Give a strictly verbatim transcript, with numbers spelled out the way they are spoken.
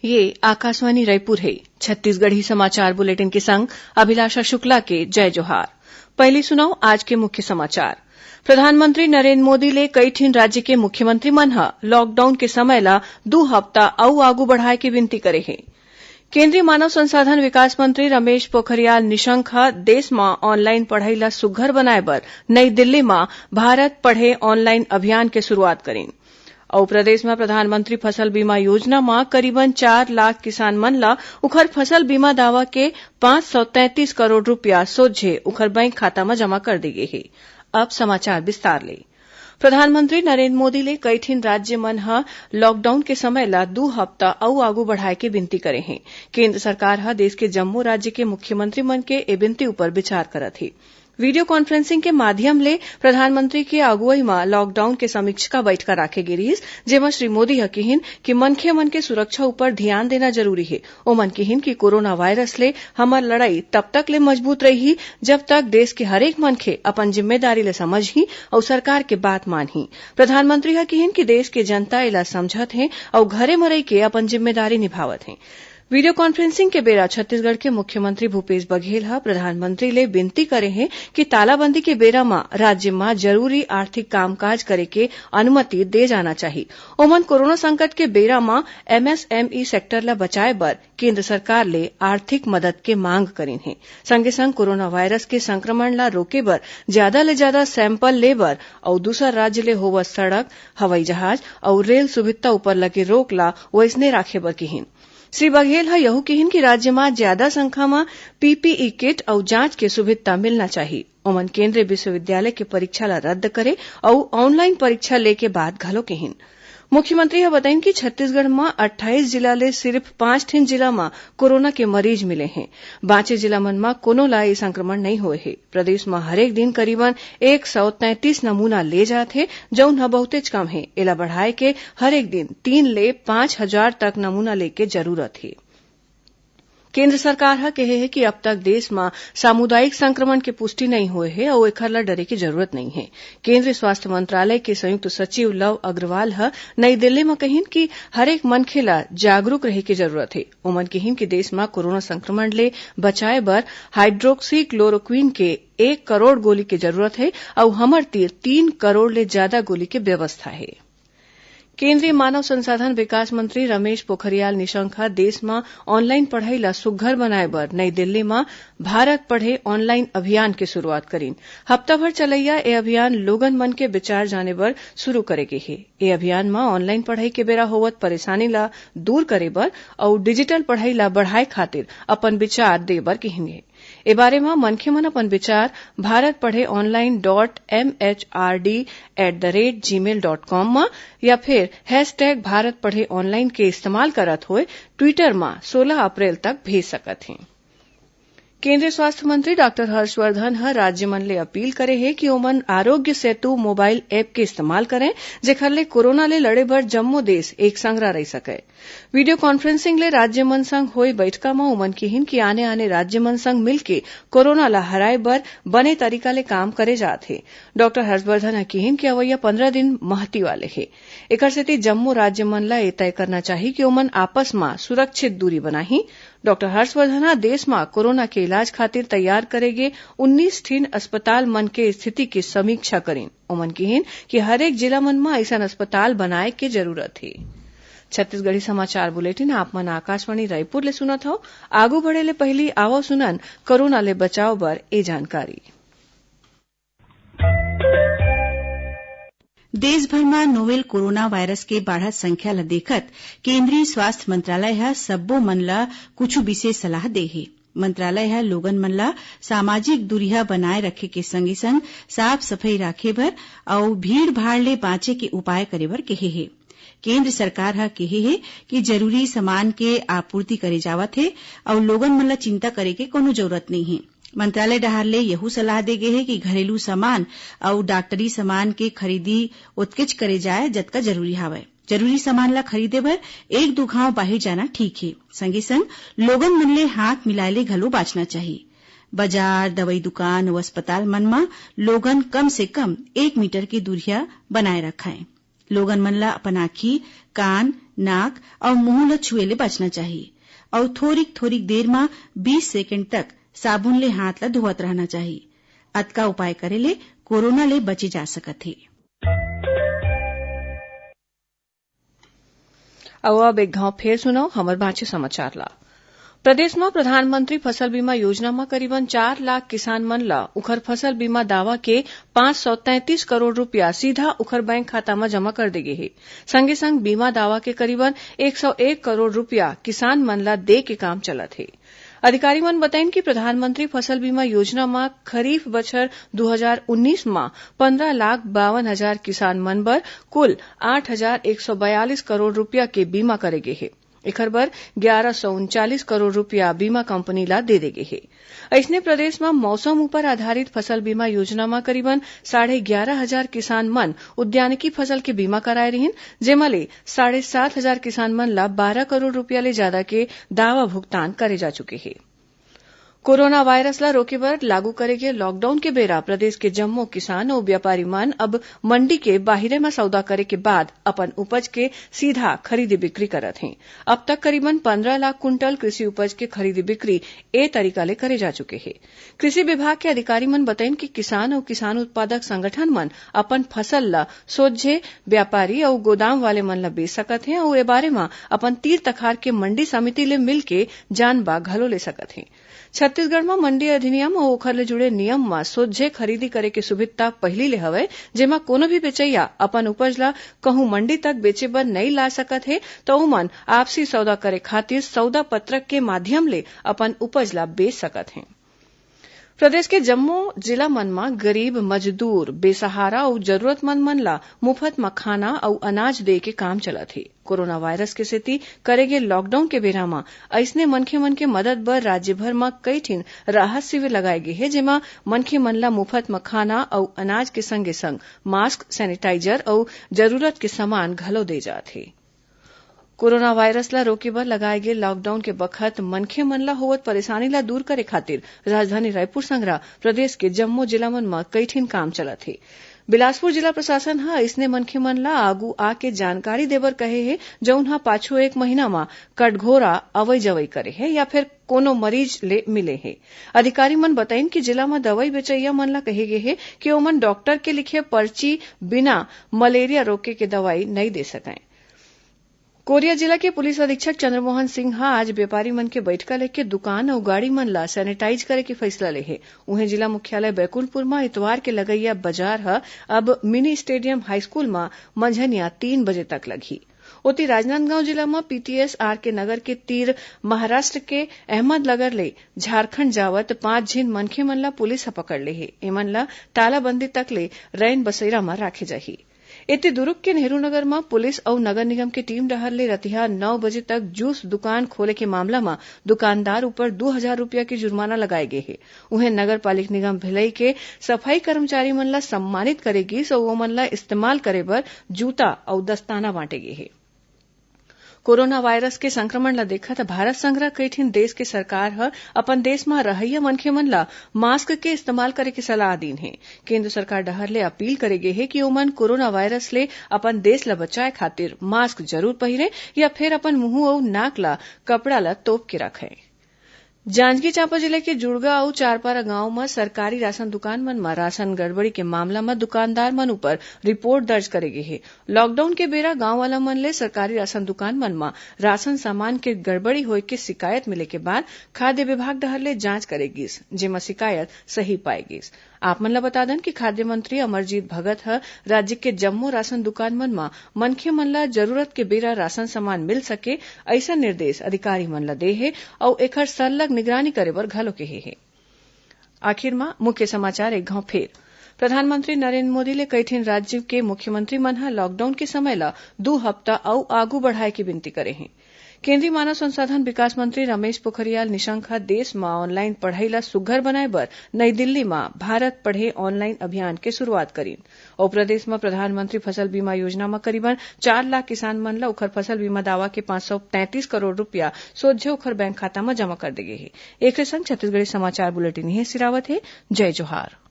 ये आकाशवाणी रायपुर हे। छत्तीसगढ़ी समाचार बुलेटिन के संग अभिलाषा शुक्ला के जय जोहार। पहिली सुनव आज के मुख्य समाचार। प्रधानमंत्री नरेंद्र मोदी ले कई ठिन राज्य के मुख्यमंत्री मन ह लॉकडाउन के समय ल दू हफ्ता अउ आगू बढ़ाए के विनती करे हे। केंद्रीय मानव संसाधन विकास मंत्री रमेश पोखरियाल निशंक ह देश म ऑनलाइन पढ़ई ल सुघ्घर बनाए बर नई दिल्ली म भारत पढ़े ऑनलाइन अभियान के शुरुआत करीन। अउ प्रदेश म प्रधानमंत्री फसल बीमा योजना म करीबन चार लाख किसान मन ल उखर फसल बीमा दावा के पाँच सौ तैंतीस करोड़ रूपिया सोझे उखर बैंक खाता म जमा कर दे गे हे। अब समाचार विस्तार ले। प्रधानमंत्री नरेंद्र मोदी ले कई ठिन राज्य मन ह लॉकडाउन के समय ल दू हफ्ता अउ आगू बढ़ाए के विनती करे हे। केंद्र सरकार ह देश के जम्मो राज्य के मुख्यमंत्री मन के ए विनती उपर विचार करत हे। वीडियो कॉन्फ्रेंसिंग के माध्यम ले प्रधानमंत्री के अगुवई म लॉकडाउन के समीक्षा बैठका राखे गे रिहिस, जेमा श्री मोदी ह किहिन कि मनखे मन के सुरक्षा उपर धियान देना जरूरी हे। ओमन किहिन कि कोरोना वायरस ले हमर लड़ई तब तक ले मजबूत रहिही, जब तक देश के हरेक मनखे अपन जिम्मेदारी ल समझही अउ सरकार के बात मानही। प्रधानमंत्री ह किहिन कि देश के जनता एला समझत हे अउ घरे म रहिके अपन जिम्मेदारी निभावत हे। वीडियो कॉन्फ्रेंसिंग के बेरा छत्तीसगढ़ के मुख्यमंत्री भूपेश बघेल ह प्रधानमंत्री ले विनती करे हे कि तालाबंदी के बेरा म राज्य म जरूरी आर्थिक कामकाज करे के अनुमति दे जाना चाही। ओमन कोरोना संकट के बेरा म एमएसएमई सेक्टर ल बचाए बर केंद्र सरकार ले आर्थिक मदद के मांग करीन हे। संगे संग कोरोना वायरस के संक्रमण ल रोके बर ज्यादा ले ज्यादा सैंपल ले बर अउ दूसर राज्य ले होवत सड़क, हवई जहाज अउ रेल सुभित्ता उपर लगे रोक ल वइसने राखे बर किहिन। श्री बघेल ह यहू किहिन कि राज्य म ज्यादा संख्या म पीपीई किट अउ जांच के सुभित्ता मिलना चाही। ओमन केंद्रीय विश्वविद्यालय के परीक्षा ल रद्द करे अउ ऑनलाइन परीक्षा ले के बात घलो किहिन। मुख्यमंत्री ह बताइन कि छत्तीसगढ़ म अट्ठाईस जिला ले सिरिफ पांच ठिन जिला म कोरोना के मरीज मिले हें। बांचे जिला मन म कोनो ल ए संक्रमण नइ होए हे। प्रदेश म हरेक दिन करीबन एक सौ तैंतीस नमूना ले जात हे, जउन ह बहुतेच कम हे। एला बढ़ाए के हरेक दिन तीन ले पांच हजार तक नमूना लेके जरूरत हे। केंद्र सरकार ह केहे हे कि अब तक देश म सामुदायिक संक्रमण के पुष्टि नइ होए हे अउ एखर ल डरे के जरूरत नइ हे। केंद्रीय स्वास्थ्य मंत्रालय के संयुक्त सचिव लव अग्रवाल ह नई दिल्ली म कहिन कि हरेक मनखे ल जागरूक रहे के जरूरत हे। ओमन किहिन कि देश म कोरोना संक्रमण ले बचाए बर हाइड्रोक्सीक्लोरोक्विन के एक करोड़ गोली के जरूरत हे अउ हमर तीर तीन करोड़ ले जादा गोली के व्यवस्था हे। केंद्रीय मानव संसाधन विकास मंत्री रमेश पोखरियाल निशंक ह देश म ऑनलाइन पढ़ई ल सुघ्घर बनाए बर नई दिल्ली म भारत पढ़े ऑनलाइन अभियान के शुरुआत करीन। हफ्ता भर चलइया ए अभियान लोगन मन के विचार जाने बर शुरू करे गे हे। ए अभियान म ऑनलाइन पढ़ई के बेरा होवत परेशानी ल दूर करे बर अउ डिजिटल पढ़ई ल बढ़ाए खातिर अपन विचार दे बर किहिन हे। ए बारे म मनखे मन अपन विचार भारत पढ़े online dot MHRD at the rate Gmail dot com म या फिर हैशटैग भारत पढ़े ऑनलाइन के इस्तेमाल करत होए ट्विटर म सोलह अप्रैल तक भेज सकत हें। केंद्रीय स्वास्थ्य मंत्री डॉक्टर हर्षवर्धन ह राज्य मन ले अपील करे हे कि ओमन आरोग्य सेतु मोबाइल ऐप के इस्तेमाल करें, जेखर ले कोरोना ले लड़े बर जम्मो देश एक संघरा रहि सकय। वीडियो कॉन्फ्रेंसिंग ले राज्य मन संग होए बइठका म ओमन किहिन कि आने-आने राज्य मन संग मिलके कोरोना ल हराए बर बने तरीका ले काम करे जात हे। डॉक्टर हर्षवर्धन ह किहिन कि अवइया पंद्रह दिन महती वाले हे। एकर सेती जम्मो राज्य मन ल ए तय करना चाही कि ओमन आपस म सुरक्षित दूरी बनाही। डॉक्टर हर्षवर्धन ह देश म कोरोना के इलाज खातिर तैयार करे गे उन्नीस ठिन अस्पताल मन के स्थिति के समीक्षा करिन। ओमन किहिन कि हरेक जिला मन म अइसन अस्पताल बनाए के जरूरत हे। छत्तीसगढ़ी समाचार बुलेटिन आप मन आकाशवाणी रायपुर ले सुनत हव। आगू बढ़े ले पहिली आवव सुनन कोरोना ले बचाव बर ए जानकारी। देश भर म नोवेल कोरोना वायरस के बाढ़त संख्या ल देखत केंद्रीय स्वास्थ्य मंत्रालय ह सब्बो मन ल कुछु विशेष सलाह दे हे। मंत्रालय ह लोगन मन ल सामाजिक दूरिहा बनाए रखे के संगे संग साफ सफई राखे बर अउ भीड़ भाड़ ले बांचे के उपाय करे बर केहे हे। केंद्र सरकार ह केहे हे कि जरूरी सामान के आपूर्ति करे जावत हे अउ लोगन मन ल चिंता करे के कोनो जरूरत नइ हे। मंत्रालय डहार ले यहू सलाह दे गे हे कि घरेलू सामान अउ डॉक्टरी सामान के खरीदी ओतकेच करे जाए, जतका जरूरी हावय। जरूरी सामान ला खरीदे बर एक दू घांव बाहिर जाना ठीक हे। संगे संग लोगन मन ले हाथ मिलाए ले घलो बांचना चाही। बाजार, दवई दुकान अउ अस्पताल मन म लोगन कम से कम एक मीटर के दूरिहा बनाए रखय। लोगन मन ल अपन आंखी, कान, नाक अउ मुंह ल छुए ले बचना चाही अउ थोरिक थोरिक देर म बीस सेकेंड तक साबुन ले हाथ ल धोवत रहना चाही। अतका उपाय करे ले कोरोना ले बचे जा सकत हे। अउ अब एक घांव फेर सुनव हमर बांचे समाचार ला। प्रदेश म प्रधानमंत्री फसल बीमा योजना म करीबन चार लाख किसान मन ल उखर फसल बीमा दावा के पांच सौ तैंतीस करोड़ रूपिया सीधा उखर बैंक खाता म जमा कर दे गे हे। संगे संग बीमा दावा के करीबन एक सौ एक करोड़ रूपिया किसान मन ल दे के काम चलत हे। अधिकारी मन बताइन कि प्रधानमंत्री फसल बीमा योजना म खरीफ बछर दू हजार उन्नीस म पंद्रह लाख बावन हजार किसान मन बर कुल आठ हजार एक सौ बयालीस करोड़ रूपिया के बीमा करे गे हे। एखर बर ग्यारह सौ उनचालीस करोड़ रूपिया बीमा कंपनी ला दे दे गे हे। अइसने प्रदेश म मौसम उपर आधारित फसल बीमा योजना म करीबन साढ़े ग्यारह हजार किसान मन उद्यानिकी फसल के बीमा कराए रिहिन, जेमा ले साढ़े सात हजार किसान मन ला बारह करोड़ रूपिया ले जादा के दावा भुगतान करे जा चुके हे। कोरोना वायरस ला रोके बर लागू करे गे लॉकडाउन के बेरा प्रदेश के जम्मो किसान अउ व्यापारी मन अब मंडी के बाहिरे म सौदा करे के बाद अपन उपज के सीधा खरीदी बिक्री करत हें। अब तक करीबन पंद्रह लाख कुंटल कृषि उपज के खरीदी बिक्री ए तरीका ले करे जा चुके हे। कृषि विभाग के अधिकारी मन बतइन कि किसान अउ किसान उत्पादक संगठन मन अपन फसल ला सोझे व्यापारी अउ गोदाम वाले मन ला बेच सकत हें अउ ए बारे म अपन तीर तखार के मंडी समिति ले मिलके जानबा घलो ले सकत हें। छत्तीसगढ़ म मंडी अधिनियम अउ ओखर ले जुड़े नियम म सोझे खरीदी करे के सुभिता पहिली ले हवय, जेमा कोनो भी बेचइया अपन उपज ला कहूं मंडी तक बेचे बर नइ ला सकत हे, त ओमन आपसी सौदा करे खातिर सौदा पत्रक के माध्यम ले अपन उपज ला बेच सकत हें। प्रदेश के जम्मो जिला मन म गरीब, मजदूर, बेसहारा अउ जरूरतमंद मन ला मुफत म खाना अउ अनाज दे के काम चलत हे। कोरोना वायरस के सेती करे गे लॉकडाउन के बेरा म अइसने मनखे मन के मदद बर राज्य भर म कई ठिन राहत शिविर लगाए गे हे, जेमा मनखे मन ला मुफत म खाना अउ अनाज के संगे संग मास्क, सैनिटाइजर अउ जरूरत के सामान घलो दे जात हे। कोरोना वायरस ला रोके बर लगाए गे लॉकडाउन के बखत मनखे मन ला होवत परेशानी ला दूर करे खातिर राजधानी रायपुर संघरा प्रदेश के जम्मो जिला मन म कई ठिन काम चलत हे। बिलासपुर जिला प्रशासन ह अइसने मनखे मन ला आगू आके जानकारी देबर कहे हे, जउन ह पाछू एक महीना म कटघोरा अवई जवई करे हे या फिर कोनो मरीज ले मिले हे। अधिकारी मन बताइन कि जिला म दवई बेचइया मन ला कहे गे हे कि ओमन डॉक्टर के लिखे पर्ची बिना मलेरिया रोके के दवई नइ दे सकंय। कोरिया जिला के पुलिस अधीक्षक चंद्रमोहन सिंह ह आज बेपारी मन के बइठका लेके दुकान अउ गाड़ी मन ला सैनिटाइज करे के फइसला ले हे। उहें, जिला मुख्यालय बैकुंठपुर म इतवार के लगइया बजार ह अब मिनी स्टेडियम हाईस्कूल म मंझनिया तीन बजे तक लगही। ओती, राजनांदगांव जिला म पीटीएस आरके नगर के तीर महाराष्ट्र के अहमदनगर ले झारखंड जावत पांच झिन मनखे मन ला पुलिस ह पकड़ ले हे। एमन ला तालाबंदी तक ले रैन बसेरा म राखे जाही। एती, दुरूग के नेहरू नगर म पुलिस अउ नगर निगम के टीम डहार ले रतिहा नौ बजे तक जूस दुकान खोले के मामला म दुकानदार ऊपर दू हजार रूपिया के जुर्माना लगाए गे हे। उहें, नगर पालिक निगम भिलई के सफाई कर्मचारी मन ला सम्मानित करे गिस अउ ओमन ला इस्तेमाल करे बर जूता अउ दस्ताना बांटे गे हे। कोरोना वायरस के संक्रमण ल देखत भारत संघरा कई ठिन देश के सरकार ह अपन देश म रहइया मनखे मन ल मास्क के इस्तेमाल करे के सलाह दीन हे। केंद्र सरकार डहार ले अपील करे गे हे कि ओमन कोरोना वायरस ले अपन देश ल बचाए खातिर मास्क जरूर पहिरे या फेर अपन मुंह अउ नाक ल कपड़ा ल तोप के रखें। जांजगीर चांपा जिले के जुड़गा अउ चारपारा गांव म सरकारी राशन दुकान मन म राशन गड़बड़ी के मामला म दुकानदार मन ऊपर रिपोर्ट दर्ज करे गे हे। लॉकडाउन के बेरा गांव वाला मन ले सरकारी राशन दुकान मन म राशन सामान के गड़बड़ी होए के शिकायत मिले के बाद खाद्य विभाग डहार ले जांच करे गिस, जेमा शिकायत सही पाए गिस। आप मन ल बता दन कि खाद्य मंत्री अमरजीत भगत ह राज्य के जम्मो राशन दुकान मन म मनखे मन ल जरूरत के बेरा राशन सामान मिल सके, अइसन निर्देश अधिकारी मन ल दे हे अउ एखर सरलग निगरानी करे बर घलो केहे हे। आखिर म मुख्य समाचार एक घांव फेर। प्रधानमंत्री नरेंद्र मोदी ले कई ठिन राज्य के मुख्यमंत्री मन ह लॉकडाउन के समय ल दू हफ्ता अउ आगू बढ़ाए के विनती करे हे। केंद्रीय मानव संसाधन विकास मंत्री रमेश पोखरियाल निशंक ह देश म ऑनलाइन पढ़ई ल सुघ्घर बनाए बर नई दिल्ली म भारत पढ़े ऑनलाइन अभियान के शुरुआत करीन। अउ प्रदेश म प्रधानमंत्री फसल बीमा योजना म करीबन चार लाख किसान मन ल ओखर फसल बीमा दावा के पांच सौ तैंतीस करोड़ रूपिया सोझे ओखर बैंक खाता म जमा कर दे गे हे। एखरे संग छत्तीसगढ़ी समाचार बुलेटिन इहें सिरावत हे। जय जोहार।